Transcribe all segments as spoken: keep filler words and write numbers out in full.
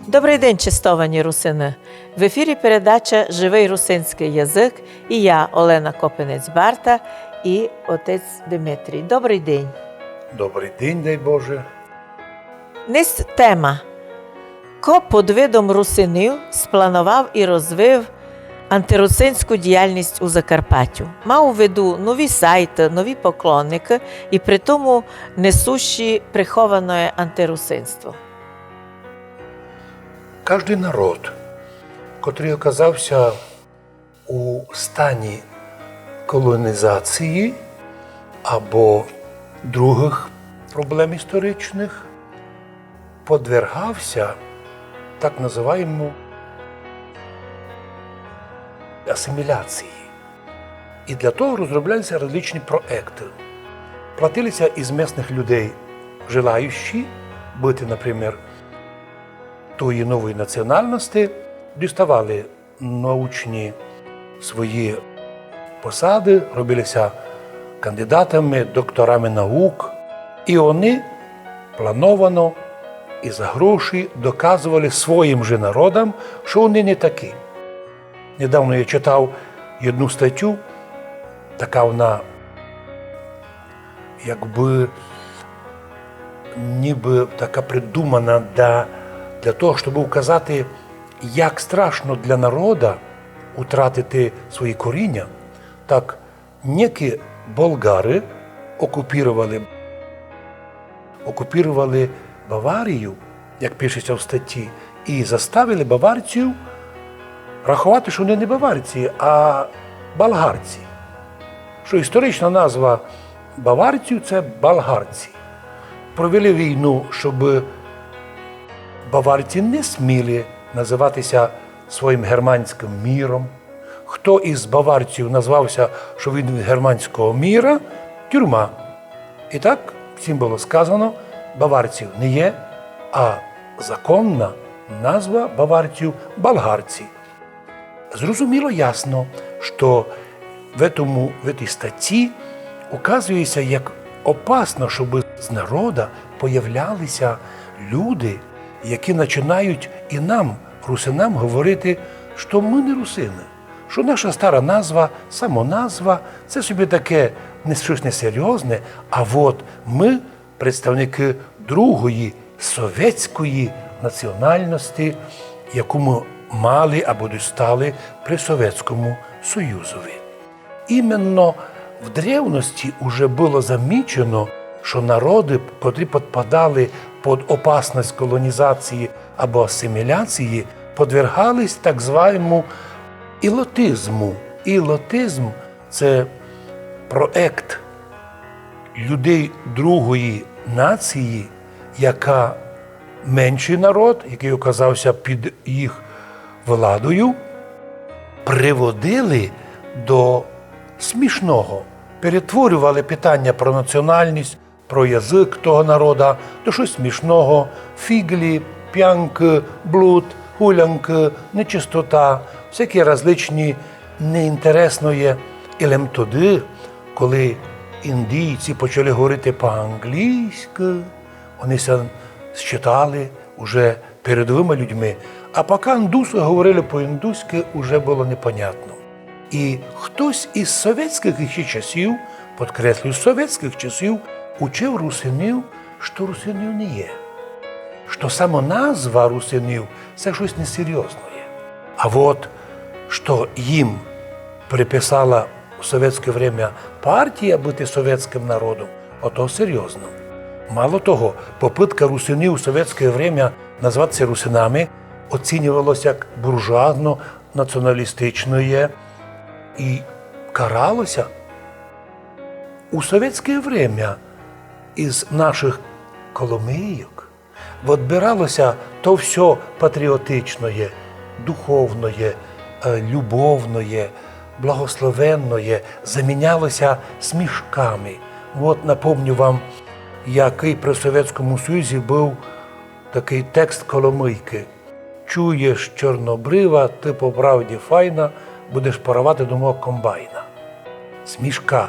Добрый день, честовані русины! В ефірі передача «Живый русинськый язык» і я, Олена Копинець-Барта, і отець Димитрій. Добрый день! Добрый день, дай Боже! Нись тема. Ко под видом русинів спланував і розвив антирусинську діяльность у Закарпаттю? Мав у виду нові сайты, нові поклонникы і при тому несущі приховане антирусинство. Каждый народ, котрый оказався у стані колонізації або другых проблем історичных, подвергався так называємому асиміляції. І для того розроблялися различні проекты. Платилися із местных людей желаючі быти, например, тої нової національности, діставали научні свої посады, робилися кандидатами, докторами наук. І они плановано і за гроші доказовали своїм же народам, што они не такі. Недавно я читав одну статю, така вона якбы нібы така придумана для, для того, щоб указати, як страшно для народа утратити свої коріння, так некі болгары окупірували, окупірували Баварію, як пишеться в статті, і заставили баварців раховати, што они не баварці, а балгарці. Што історична назва баварців — це балгарці. Провели війну, щоб баварці не сміли называтися своїм германськым міром. Хто із баварців назвався, што він від германського міра, тюрма. І так всім было сказано: баварців не є, а законна назва баварців — балгарці. Зрозуміло ясно, што в этому, в этій статті указується, як опасно, щоб з народа появлялися люди, які починають і нам, русинам, говорити, што мы не русины, што наша стара назва, самоназва, це собі таке не, штось несерйозне, а вот мы представникы другої совєтської національности, яку мы мали або дістали при Совєтському Союзови. Іменно в древности уже было замічено, што народы, котрі підпадали під опасность колонізації або асиміляції, подвергались так званому ілотизму. Ілотизм — це проект людей другої нації, яка менший народ, який оказався під їх владою, приводили до смішного, перетворювали питання про національность, про язык того народа до штось смішного: фіґлі, пянкы, блуд, гулянкы, нечистота, всякі различні неінтересноє. І лем тогды, коли індійці почали говорити по-англійськы, они ся считали уже передовыма людьми, а пока індусы говорили по-індуськы, уже было непонятно. І хтось із совєтськых іщи часів, подкреслюю, совєтськых часів, учив русинів, што русинів не є, што сама назва русинів — це штось несерйозноє. А вот што їм приписала в совєтське время партія быти совєтськым народом, ото серйозно. Мало того, попытка русинів у совєтське время назвати ся русинами оцінювалася як буржуазно-націоналістичноє і каралося. У совєтське время із нашых коломийок одбиралося то всьо патріотичноє, духовноє, е, любовноє, благословенноє, замінялося смішками. Вот, напомню вам, якый при Совєтському Союзі быв такый текст Коломыйкы: «Чуєш, чорнобрива, ты по правді файна, будеш паровати до мого комбайна». Смішка.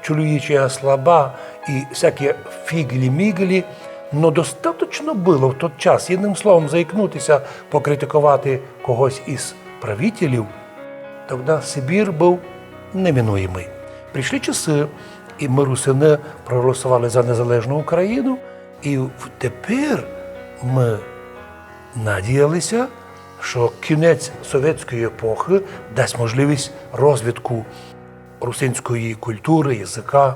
Чоловіча слаба і всякі фіґлі-міґлі, Но достаточно было в тот час єдным словом заїкнутися, покритиковати когось из правителів, тогда Сибір быв неминуємый. Пришли часы, и мы, русины, проголосовали за незалежну Україну, и в-, тепер мы надіялися, што кінець совєтської епохы дасть можливість розвитку русинської културы, языка,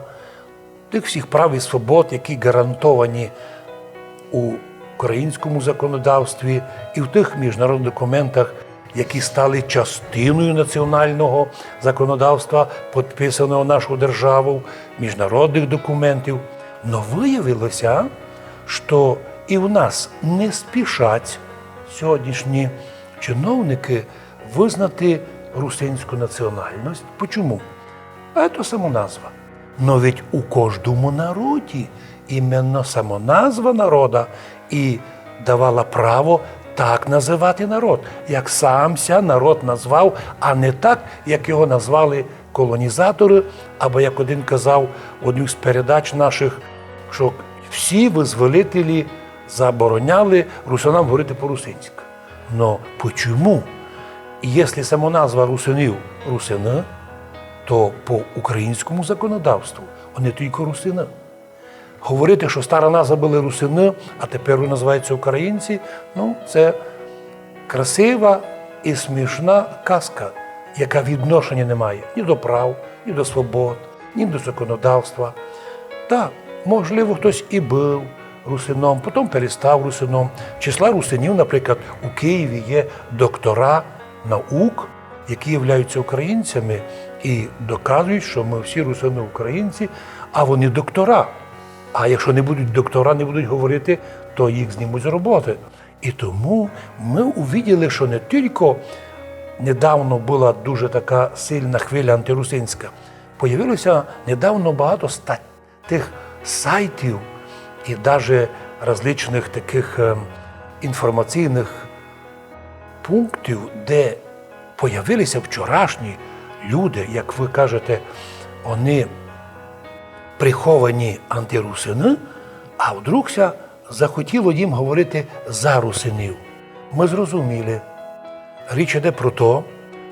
тых всіх прав і свобод, які гарантовані у українському законодавстві і в тых міжнародных документах, які стали частиною національного законодавства, підписаного нашою державою, міжнародных документів. Но выявилося, што і в нас не спішать сьогоднішні чиновникы вызнати русинську національность. Почому? А то самоназва. Но ведь у кождому народі именно самоназва народа і давала право так называти народ, як сам ся народ назвав, а не так, як його назвали колонізаторы, або, як один казав в одній з передач нашых, што всі вызволителі забороняли русинам говорити по-русинськы. Но почему? Если самоназва русинів русины, то по українському законодавству они тілько русины. Говорити, што стара назва были русины, а тепер называються українці, ну, це красива і смішна казка, яка відношення не має ні до прав, ні до свобод, ні до законодавства. Та, можливо, хтось і быв русином, потім перестав русином. Числа русинів, наприклад, у Києві є доктора наук, які являються українцями і доказують, що ми всі русини українці, а вони доктора. А якщо не будуть доктора, не будуть говорити, то їх знімуть з роботи. І тому ми увиділи, що не тільки недавно була дуже така сильна хвиля антирусинська, появилося недавно багато стать тых сайтів і даже различных такых, ем, інформаційных пунктів, де появилися вчорашні люди, як ви кажете, вони приховані антирусины, а вдруг ся захотіло їм говорити за русинів. Ми зрозуміли. Річ іде про то,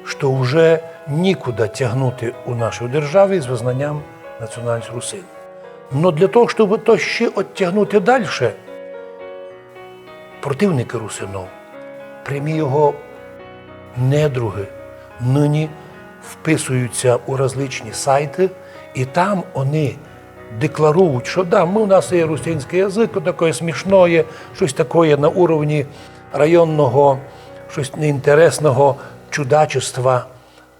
што вже нікуди тягнути у нашій державі з визнанням національності русин. Но для того, щоб то ще оттягнути дальше, противники русинов, прямі його недруги, нині вписуються у различні сайты, і там вони декларують, що да, ми, у нас є русинський язык, отакоє смішноє, щось такоє на уровні районного, щось неінтересного чудачества,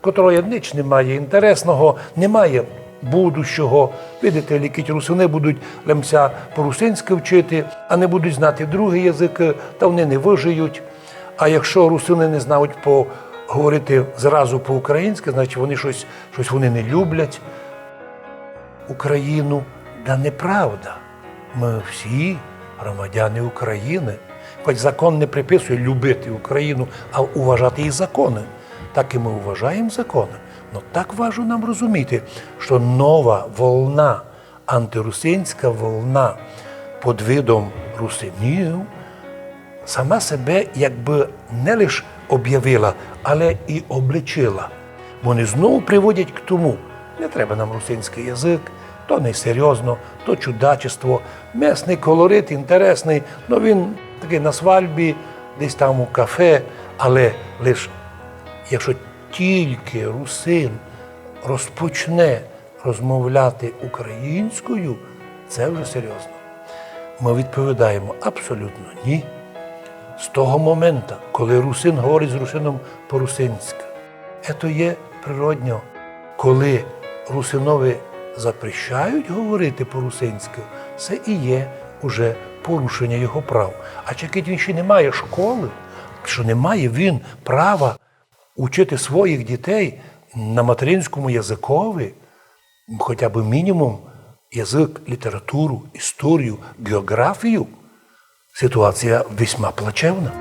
котрого ніч не має інтересного, не має будущого. Видите, лі кідь русины будуть лем ся по-русинськы вчити, а не будуть знати другі языкы, та вони не выжиють. А якщо русины не знають по-, говорити зразу по-українськы, значить, вони щось, щось вони не люблять Україну. Да неправда. Мы всі громадяни України. Хоч закон не приписує любити Україну, а уважати її законы. Так і мы уважаєм законы. Но так важно нам розуміти, што нова волна, антирусинська волна під видом русинів сама себе якби не лиш об'явила, але і обличила. Вони знову приводять к тому: не треба нам русинськый язык, то несерйозно, то чудачество, местный колорит інтересный, но він такый на свальбі, десь там у кафе, але лиш якщо тільки русин розпочне розмовляти українською, це вже серйозно. Ми відповідаємо: абсолютно ні. З того момента, коли русин говорить з русином по-русинськы, це є природньо. Коли русинови запрещають говорити по-русинськы, це і є уже порушення його прав. А чи кідь він ще не має школы, що не має він права учити своїх дітей на материнському языкови, хоча б мінімум язык, літературу, історію, ґеоґрафію, ситуація весьма плачевна.